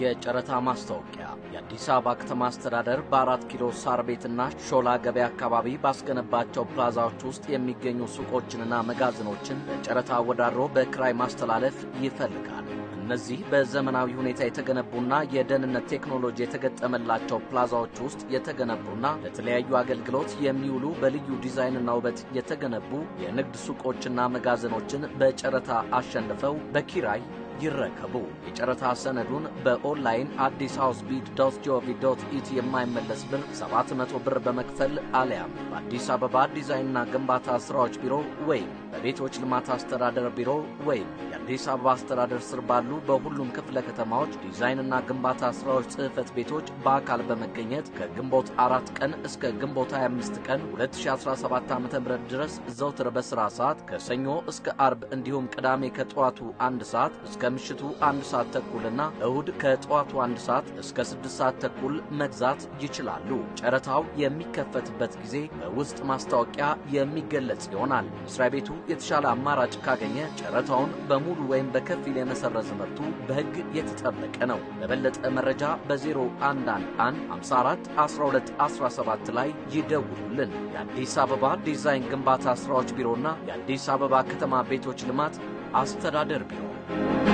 የጨረታ ማስታወቂያ። የአዲስ አበባ ከተማ አስተዳደር በ4 ኪሎ ሳር ቤትና ሾላ ገበያ አካባቢ ባስገነባቸው ፕላዛዎች ውስጥ የሚገኙ ሱቆችንና መጋዘኖችን በጨረታ አወዳድሮ በክራይ ማስተላለፍ ይፈልጋል። እነዚህ በዘመናዊ ሁኔታ የተገነቡና የደህንነት ቴክኖሎጂ የተገጠመላቸው ፕላዛዎች ውስጥ የተገነቡና ለተለያዩ አገልግሎት የሚውሉ በልዩ ዲዛይንና ውበት የተገነቡ የንግድ ሱቆችና መጋዘኖችን በጨረታ አሸንፈው በኪራይ ይረከቡ። የጨረታ ሰነዱን በኦንላይን አዲስ house bid.gov.et የማይመለስ ብር 700 ብር በመክፈል አሊያም በአዲስ አበባ ዲዛይንና ግንባታ ስራዎች ቢሮ ወይም በቤቶች ልማት አስተዳደር ቢሮ ወይም የአዲስ አበባ አስተዳደር ስር ባሉ በሁሉም ክፍለ ከተማዎች ዲዛይንና ግንባታ ስራዎች ጽሕፈት ቤቶች በአካል በመገኘት ከግንቦት 4 ቀን እስከ ግንቦት 25 ቀን 2017 ዓ.ም ድረስ ዘውትር በስራ ሰዓት ከሰኞ እስከ አርብ እንዲሁም ቅዳሜ ከጠዋቱ 1 ሰዓት እስከ ምሽቱ 1 ሰዓት ተኩልና እሁድ ከጠዋቱ 1 ሰዓት እስከ 6 ሰዓት ተኩል መግዛት ይችላሉ። ጨረታው የሚከፈትበት ጊዜ በውስጥ ማስታወቂያ የሚገለጽ ይሆናል። መስሪያ ቤቱ የተሻለ አማራጭ ካገኘ ጨረታውን በሙሉ ወይም በከፊል የመሰረዝ መብቱ በሕግ የተጠበቀ ነው። ለበለጠ መረጃ በ0111 54 12 17 ላይ ይደውሉልን። የአዲስ አበባ ዲዛይን ግንባታ ስራዎች ቢሮና የአዲስ አበባ ከተማ ቤቶች ልማት አስተዳደር ቢሮ።